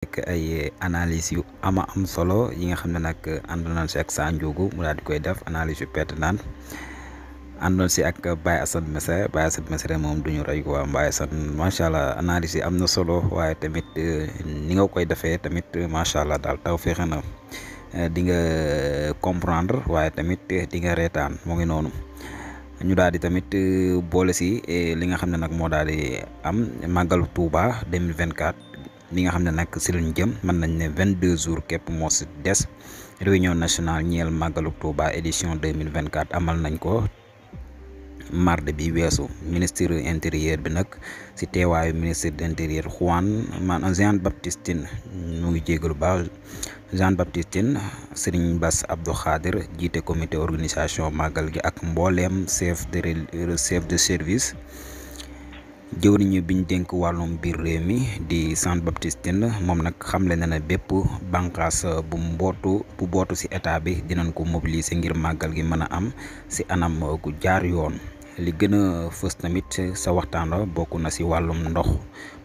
nekk ay analyse yu ama am solo yi nga xam ne nag àndoon nañ si ak Sa Ndiogou mu daal di koy def analyse yu pertinente àndoon si ak Baye Assane Mesere moom duñu rey quoi Baye Assane macha allah analyse yi am na solo waaye tamit ni nga koy defee tamit macha allah daal taw fexe na di nga comprendre waaye tamit di nga reetaan moo ngi noonu. ñu daal di tamit boole si li nga xam ne nag moo daal di am màggalu Touba 2024 li nga xam ne nag si luñ jëm mën nañ ne 22 jours képp moo si des réunion nationale ñeel màggalu Touba édition 2024 amal nañ ko mardi bi weesu. ministre intérieur bi nag si teewaayu ministre d' intérieur Jean Baptiste Tine mu ngi jégalu baax Jean Baptiste Tine Serigne Bass Abdou Khadir jiite comité organisation màggal gi ak mbooleem chef de service jëwriñu biñ dénk wàllum biir réew mi di Jean Baptiste Tine moom nag xamle na ne bépp bànqaas bu bootu si état bi dinañ ko mobiliser ngir màggal gi mën a am si anam gu jaar yoon. li gën a fës tamit sa waxtaan la bokk na si wàllum ndox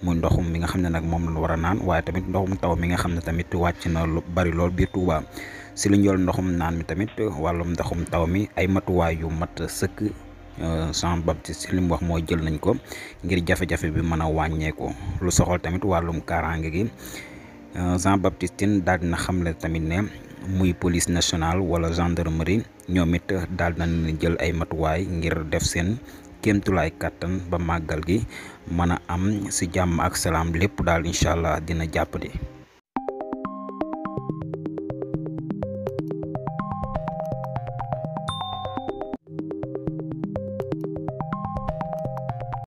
muy ndoxum mi nga xam ne nag moom lañ war a naan waaye tamit ndoxum taw mi nga xam ne tamit wàcc na lu bari lool biir Touba si lu njool ndoxum naan mi tamit wàllum ndoxum taw mi ay matuwaay yu mat sëkk Jean Baptiste li mu wax mooy jël nañ ko ngir jafe-jafe bi mën a wàññeeku. lu soxal tamit wàllum kaaraange gi Jean Baptiste Tine daal dina xamle tamit ne muy police nationale wala gendarmerie ñoom it daal nañ jël ay matuwaay ngir def seen kéemtulaay kàttan ba màggal gi mën a am si jàmm ak salaam lépp daal incha allah dina jàppandi.